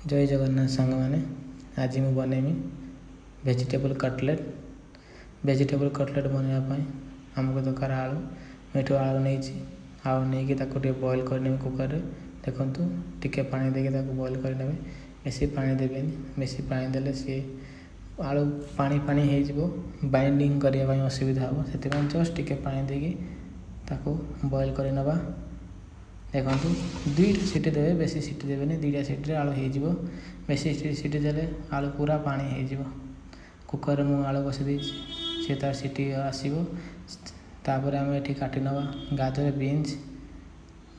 ଜୟ ଜଗନ୍ନାଥ ସାଙ୍ଗମାନେ, ଆଜି ମୁଁ ବନେଇବି ଭେଜିଟେବୁଲ୍ କଟଲେଟ୍। ଭେଜିଟେବୁଲ୍ କଟଲେଟ୍ ବନେଇବା ପାଇଁ ଆମକୁ ଦରକାର ଆଳୁ। ମୁଁ ଏଠୁ ଆଳୁ ନେଇଛି। ଆଳୁ ନେଇକି ତାକୁ ଟିକେ ବଏଲ୍ କରିନେବି କୁକର୍ରେ। ଦେଖନ୍ତୁ, ଟିକେ ପାଣି ଦେଇକି ତାକୁ ବଏଲ୍ କରିନେବେ। ବେଶୀ ପାଣି ଦେବେନି। ବେଶୀ ପାଣି ଦେଲେ ସିଏ ଆଳୁ ପାଣି ପାଣି ହେଇଯିବ, ବାଇଣ୍ଡିଂ କରିବା ପାଇଁ ଅସୁବିଧା ହେବ। ସେଥିପାଇଁ ଜଷ୍ଟ ଟିକେ ପାଣି ଦେଇକି ତାକୁ ବଏଲ୍ କରିନେବା। ଦେଖନ୍ତୁ, 2ଟା ସିଟି ଦେବେ, ବେଶୀ ସିଟି ଦେବେନି। 2ଟା ସିଟିରେ ଆଳୁ ହେଇଯିବ। ବେଶୀ ସିଟି ଦେଲେ ଆଳୁ ପୁରା ପାଣି ହେଇଯିବ। କୁକର୍ରେ ମୁଁ ଆଳୁ ବସାଇ ଦେଇଛି, ସେ ତାର ସିଟି ଆସିବ। ତାପରେ ଆମେ ଏଠି କାଟି ନେବା ଗାଜର, ବିନ୍ସ।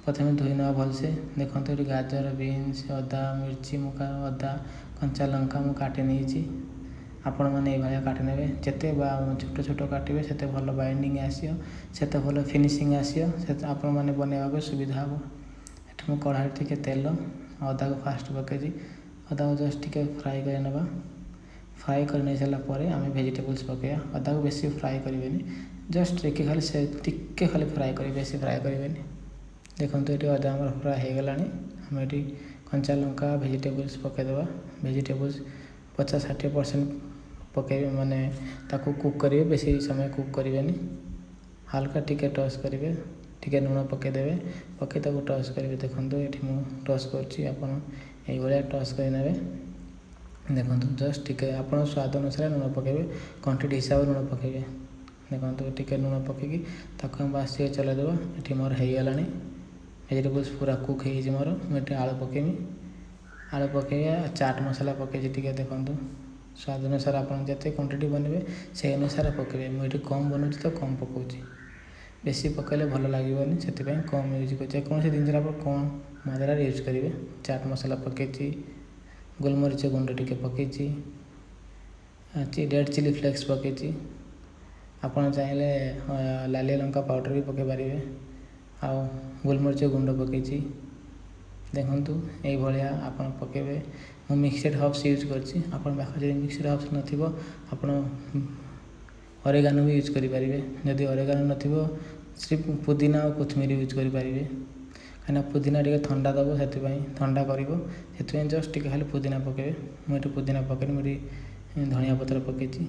ପ୍ରଥମେ ଧୋଇ ନେବା ଭଲସେ। ଦେଖନ୍ତୁ, ଏଠି ଗାଜର, ବିନ୍ସ, ଅଦା, ମିର୍ଚି, ମୁଁ ଅଦା, କଞ୍ଚା ଲଙ୍କା ମୁଁ କାଟି ନେଇଛି। ଆପଣମାନେ ଏଇଭଳିଆ କାଟି ନେବେ। ଯେତେ ବା ଛୋଟ ଛୋଟ କାଟିବେ, ସେତେ ଭଲ ବାଇଣ୍ଡିଂ ଆସିବ, ସେତେ ଭଲ ଫିନିସିଂ ଆସିବ, ସେତେ ଆପଣମାନେ ବନେଇବାକୁ ସୁବିଧା ହେବ। ଏଠି ମୁଁ କଢ଼ାରେ ଟିକେ ତେଲ, ଅଦାକୁ ଫାଷ୍ଟ ପକାଇଛି। ଅଦାକୁ ଜଷ୍ଟ ଟିକେ ଫ୍ରାଏ କରି ନେବା। ଫ୍ରାଏ କରି ନେଇ ସାରିଲା ପରେ ଆମେ ଭେଜିଟେବୁଲ୍ସ ପକାଇବା। ଅଦାକୁ ବେଶୀ ଫ୍ରାଏ କରିବେନି, ଜଷ୍ଟ ଟିକେ ଖାଲି ସେ ଟିକେ ଖାଲି ଫ୍ରାଏ କରିବେ, ବେଶୀ ଫ୍ରାଏ କରିବେନି। ଦେଖନ୍ତୁ, ଏଠି ଅଦା ଆମର ଫ୍ରାଏ ହେଇଗଲାଣି। ଆମେ ଏଠି କଞ୍ଚା ଲଙ୍କା, ଭେଜିଟେବୁଲ୍ସ ପକାଇଦେବା। ଭେଜିଟେବୁଲ୍ସ 50-60% ପକାଇବେ, ମାନେ ତାକୁ କୁକ୍ କରିବେ। ବେଶୀ ସମୟ କୁକ୍ କରିବେନି, ହାଲକା ଟିକେ ଟସ୍ କରିବେ। ଟିକେ ଲୁଣ ପକାଇଦେବେ, ପକାଇ ତାକୁ ଟସ୍ କରିବେ। ଦେଖନ୍ତୁ, ଏଠି ମୁଁ ଟସ୍ କରୁଛି, ଆପଣ ଏଇଭଳିଆ ଟସ୍ କରିନେବେ। ଦେଖନ୍ତୁ, ଜଷ୍ଟ ଟିକେ ଆପଣ ସ୍ୱାଦ ଅନୁସାରେ ଲୁଣ ପକାଇବେ, କ୍ୱାଣ୍ଟିଟି ହିସାବରେ ଲୁଣ ପକାଇବେ। ଦେଖନ୍ତୁ, ଟିକେ ଲୁଣ ପକାଇକି ତାକୁ ଆମେ ବାସ୍ ଟିକେ ଚଲାଇଦେବା। ଏଠି ମୋର ହେଇଗଲାଣି, ଭେଜିଟେବୁଲ୍ସ ପୁରା କୁକ୍ ହେଇଯାଇଛି ମୋର। ମୁଁ ଏଠି ଆଳୁ ପକାଇବି। ଆଳୁ ପକାଇବା, ଚାଟ୍ ମସଲା ପକାଇଛି ଟିକେ। ଦେଖନ୍ତୁ, ସ୍ୱାଦ ଅନୁସାରେ ଆପଣ ଯେତେ କ୍ୱାଣ୍ଟିଟି ବନେଇବେ, ସେଇ ଅନୁସାରେ ପକାଇବେ। ମୁଁ ଏଠି କମ୍ ବନାଉଛି ତ କମ୍ ପକାଉଛି। ବେଶୀ ପକାଇଲେ ଭଲ ଲାଗିବନି, ସେଥିପାଇଁ କମ୍ ୟୁଜ୍ କରୁଛି। ଯେକୌଣସି ଜିନିଷରେ ଆପଣ କମ୍ ମାତ୍ରାରେ ୟୁଜ୍ କରିବେ। ଚାଟ୍ ମସଲା ପକାଇଛି, ଗୋଲମରିଚ ଗୁଣ୍ଡ ଟିକେ ପକାଇଛି, ରେଡ଼୍ ଚିଲି ଫ୍ଲେକ୍ସ ପକାଇଛି। ଆପଣ ଚାହିଁଲେ ଲାଲି ଲଙ୍କା ପାଉଡ଼ର ବି ପକାଇ ପାରିବେ। ଆଉ ଗୋଲମରିଚ ଗୁଣ୍ଡ ପକାଇଛି। ଦେଖନ୍ତୁ, ଏଇଭଳିଆ ଆପଣ ପକାଇବେ। ମୁଁ ମିକ୍ସଡ୍ ହର୍ବସ୍ ୟୁଜ୍ କରିଛି। ଆପଣଙ୍କ ପାଖରେ ଯଦି ମିକ୍ସଡ୍ ହର୍ବସ୍ ନଥିବ, ଆପଣ ଅରେଗାନୋ ବି ୟୁଜ୍ କରିପାରିବେ। ଯଦି ଅରେଗାନୋ ନଥିବ, ସିର୍ଫ ପୁଦିନା ଆଉ କୋଥମିର ୟୁଜ୍ କରିପାରିବେ। କାହିଁକିନା ପୁଦିନା ଟିକେ ଥଣ୍ଡା ଦେବ, ସେଥିପାଇଁ ଥଣ୍ଡା କରିବ। ସେଥିପାଇଁ ଜଷ୍ଟ ଟିକେ ଖାଲି ପୁଦିନା ପକାଇବେ। ମୁଁ ଏଠି ପୁଦିନା ପକାଇନି, ମୁଁ ଏଠି ଧନିଆ ପତ୍ର ପକାଇଛି।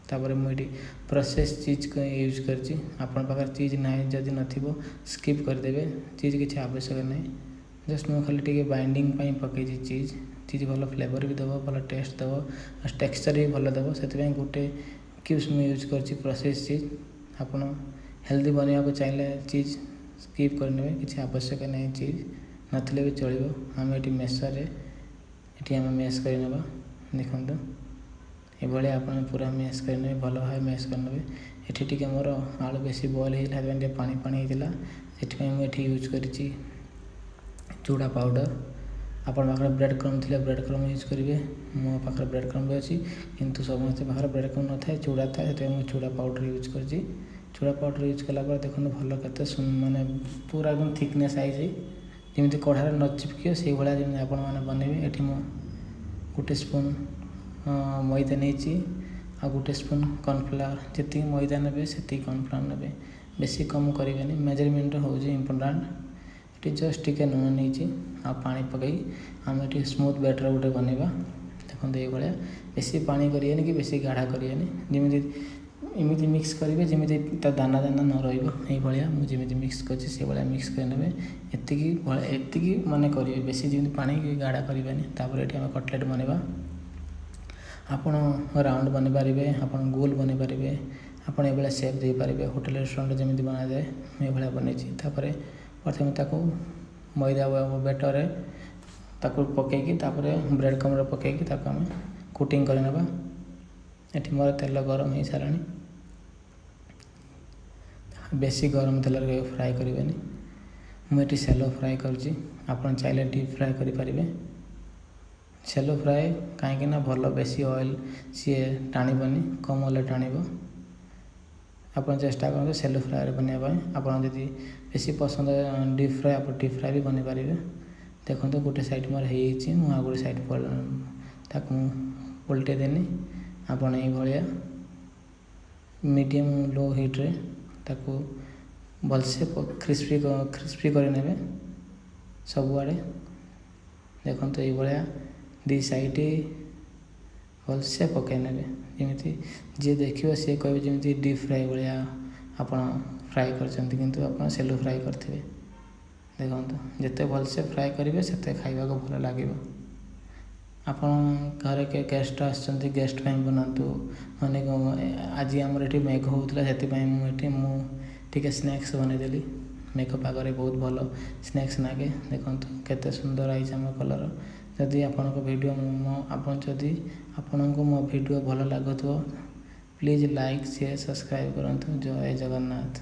ତାପରେ ମୁଁ ଏଠି ପ୍ରୋସେସ୍ ଚିଜ୍ ୟୁଜ୍ କରିଛି। ଆପଣଙ୍କ ପାଖରେ ଚିଜ୍ ନାହିଁ, ଯଦି ନଥିବ, ସ୍କିପ୍ କରିଦେବେ। ଚିଜ୍ କିଛି ଆବଶ୍ୟକ ନାହିଁ। ଜଷ୍ଟ ମୁଁ ଖାଲି ଟିକେ ବାଇଣ୍ଡିଂ ପାଇଁ ପକାଇଛି ଚିଜ୍। ଚିଜ୍ ଭଲ ଫ୍ଲେଭର୍ ବି ଦେବ, ଭଲ ଟେଷ୍ଟ ଦେବ, ଆଉ ଟେକ୍ସଚର୍ ବି ଭଲ ଦେବ। ସେଥିପାଇଁ ଗୋଟେ କ୍ୟୁବ୍ସ ମୁଁ ୟୁଜ୍ କରିଛି ପ୍ରୋସେସ୍ ଚିଜ୍। ଆପଣ ହେଲ୍ଦି ବନେଇବାକୁ ଚାହିଁଲେ ଚିଜ୍ ସ୍କିପ୍ କରିନେବେ, କିଛି ଆବଶ୍ୟକ ନାହିଁ। ଚିଜ୍ ନଥିଲେ ବି ଚଳିବ। ଆମେ ଏଠି ମେସରରେ ଏଠି ଆମେ ମେସ୍ କରିନେବା। ଦେଖନ୍ତୁ, ଏଭଳିଆ ଆପଣ ପୁରା ମେସ୍ କରିନେବେ, ଭଲ ଭାବେ ମେସ୍ କରିନେବେ। ଏଠି ଟିକେ ମୋର ଆଳୁ ବେଶୀ ବଏଲ୍ ହେଇଥିଲା, ସେଥିପାଇଁ ଟିକେ ପାଣି ପାଣି ହେଇଥିଲା। ସେଥିପାଇଁ ମୁଁ ଏଠି ୟୁଜ୍ କରିଛି ଚୁଡ଼ା ପାଉଡ଼ର। ଆପଣଙ୍କ ପାଖରେ ବ୍ରେଡ଼୍ କ୍ରମ୍ ଥିଲେ ବ୍ରେଡ଼୍ କ୍ରମ୍ ୟୁଜ୍ କରିବେ। ମୋ ପାଖରେ ବ୍ରେଡ଼୍ କ୍ରମ୍ ବି ଅଛି, କିନ୍ତୁ ସମସ୍ତ ପାଖରେ ବ୍ରେଡ଼୍ କ୍ରମ୍ ନଥାଏ, ଚୁଡ଼ା ଥାଏ। ସେଥିପାଇଁ ମୁଁ ଚୁଡ଼ା ପାଉଡ଼ର ୟୁଜ୍ କରିଛି। ଚୁଡ଼ା ପାଉଡ଼ର ୟୁଜ୍ କଲା ପରେ ଦେଖନ୍ତୁ, ଭଲ କେତେ ମାନେ ପୁରା ଏକଦମ ଥିକନେସ୍ ଆଇଛି। ଯେମିତି କଢ଼ାରେ ନ ଚିପକିବ, ସେଇଭଳିଆ ଯେମିତି ଆପଣମାନେ ବନେଇବେ। ଏଠି ମୁଁ ଗୋଟେ ସ୍ପୁନ୍ ମଇଦା ନେଇଛି ଆଉ ଗୋଟେ ସ୍ପୁନ୍ କର୍ଣ୍ଣଫ୍ଲାୱାର। ଯେତିକି ମଇଦା ନେବେ, ସେତିକି କର୍ଣ୍ଣଫ୍ଲାୱାର ନେବେ, ବେଶୀ କମ୍ କରିବେନି। ମେଜରମେଣ୍ଟ ହେଉଛି ଇମ୍ପୋର୍ଟାଣ୍ଟ। ଏଠି ଜଷ୍ଟ ଟିକେ ଲୁଣ ନେଇଛି ଆଉ ପାଣି ପକାଇ ଆମେ ଏଠି ସ୍ମୁଥ୍ ବ୍ୟାଟର୍ ଗୋଟେ ବନେଇବା। ଦେଖନ୍ତୁ, ଏଇଭଳିଆ ବେଶୀ ପାଣି କରିବେନି କି ବେଶୀ ଗାଢ଼ା କରିବେନି। ଯେମିତି ଏମିତି ମିକ୍ସ କରିବେ, ଯେମିତି ତା ଦାନା ଦାନା ନ ରହିବ। ଏଇଭଳିଆ ମୁଁ ଯେମିତି ମିକ୍ସ କରିଛି, ସେଇଭଳିଆ ମିକ୍ସ କରିନେବେ। ଏତିକି ଏତିକି ମାନେ କରିବେ, ବେଶୀ ଯେମିତି ପାଣି କି ଗାଢ଼ା କରିବେନି। ତାପରେ ଏଠି ଆମେ କଟଲେଟ୍ ବନେଇବା। ଆପଣ ରାଉଣ୍ଡ ବନେଇ ପାରିବେ, ଆପଣ ଗୋଲ ବନେଇ ପାରିବେ, ଆପଣ ଏଇଭଳିଆ ସେପ୍ ଦେଇପାରିବେ। ହୋଟେଲ, ରେଷ୍ଟୁରାଣ୍ଟରେ ଯେମିତି ବନାଯାଏ, ମୁଁ ଏଇଭଳିଆ ବନେଇଛି। ତାପରେ ପ୍ରଥମେ ତାକୁ ମଇଦା ବ୍ୟାଟରରେ ତାକୁ ପକାଇକି, ତାପରେ ବ୍ରେଡ଼୍ କ୍ରମ୍ରେ ପକାଇକି ତାକୁ ଆମେ କୋଟିଂ କରିନେବା। ଏଠି ମୋର ତେଲ ଗରମ ହେଇସାରିଲାଣି। ବେଶୀ ଗରମ ତେଲରେ ଫ୍ରାଏ କରିବେନି। ମୁଁ ଏଠି ସେଲୋ ଫ୍ରାଏ କରୁଛି, ଆପଣ ଚାହିଁଲେ ଡିପ୍ ଫ୍ରାଏ କରିପାରିବେ। ସେଲୋ ଫ୍ରାଏ କାହିଁକି ନା ଭଲ, ବେଶୀ ଅଏଲ୍ ସିଏ ଟାଣିବନି, କମ୍ ଅଏଲ୍ ଟାଣିବ। ଆପଣ ଚେଷ୍ଟା କରନ୍ତୁ ସେଲୋ ଫ୍ରାଏରେ ବନେଇବା ପାଇଁ। ଆପଣ ଯଦି ବେଶୀ ପସନ୍ଦ ଡିପ୍ ଫ୍ରାଏ, ଆପଣ ଡିପ୍ ଫ୍ରାଏ ବି ବନେଇ ପାରିବେ। ଦେଖନ୍ତୁ, ଗୋଟେ ସାଇଡ଼୍ ମୋର ହେଇଯାଇଛି। ମୁଁ ଆଉ ଗୋଟେ ସାଇଡ଼୍ ତାକୁ ମୁଁ ଓଲଟେଇ ଦେନି। ଆପଣ ଏଇଭଳିଆ ମିଡ଼ିୟମ୍ ଲୋ ହିଟ୍ରେ ତାକୁ ଭଲସେ କ୍ରିସ୍ପି କ୍ରିସ୍ପି କରିନେବେ ସବୁଆଡ଼େ। ଦେଖନ୍ତୁ, ଏଇଭଳିଆ ଦୁଇ ସାଇଡ଼୍ ଭଲସେ ପକାଇ ନେବେ, ଯେମିତି ଯିଏ ଦେଖିବ ସିଏ କହିବେ ଯେମିତି ଡିପ୍ ଫ୍ରାଏ ଭଳିଆ ଆପଣ ଫ୍ରାଏ କରିଛନ୍ତି, କିନ୍ତୁ ଆପଣ ସେଲୋ ଫ୍ରାଏ କରିଥିବେ। ଦେଖନ୍ତୁ, ଯେତେ ଭଲସେ ଫ୍ରାଏ କରିବେ ସେତେ ଖାଇବାକୁ ଭଲ ଲାଗିବ। ଆପଣ ଘରେ କିଏ ଗେଷ୍ଟ ଆସୁଛନ୍ତି, ଗେଷ୍ଟ ପାଇଁ ବନାନ୍ତୁ। ମାନେ ଆଜି ଆମର ଏଠି ମେଘ ହେଉଥିଲା, ସେଥିପାଇଁ ମୁଁ ଏଠି ମୁଁ ଟିକେ ସ୍ନାକ୍ସ ବନେଇଦେଲି। ମେଘ ପାଗରେ ବହୁତ ଭଲ ସ୍ନାକ୍ସ ଲାଗେ। ଦେଖନ୍ତୁ, କେତେ ସୁନ୍ଦର ହେଇଛି ଆମ କଲର୍। ଯଦି ଆପଣଙ୍କ ଭିଡ଼ିଓ ମୋ ଆପଣ ଯଦି ଆପଣଙ୍କୁ ମୋ ଭିଡ଼ିଓ ଭଲ ଲାଗୁଥିବ, ପ୍ଲିଜ୍ ଲାଇକ୍, ସେୟାର, ସବସ୍କ୍ରାଇବ୍ କରନ୍ତୁ। ଜୟ ଜଗନ୍ନାଥ।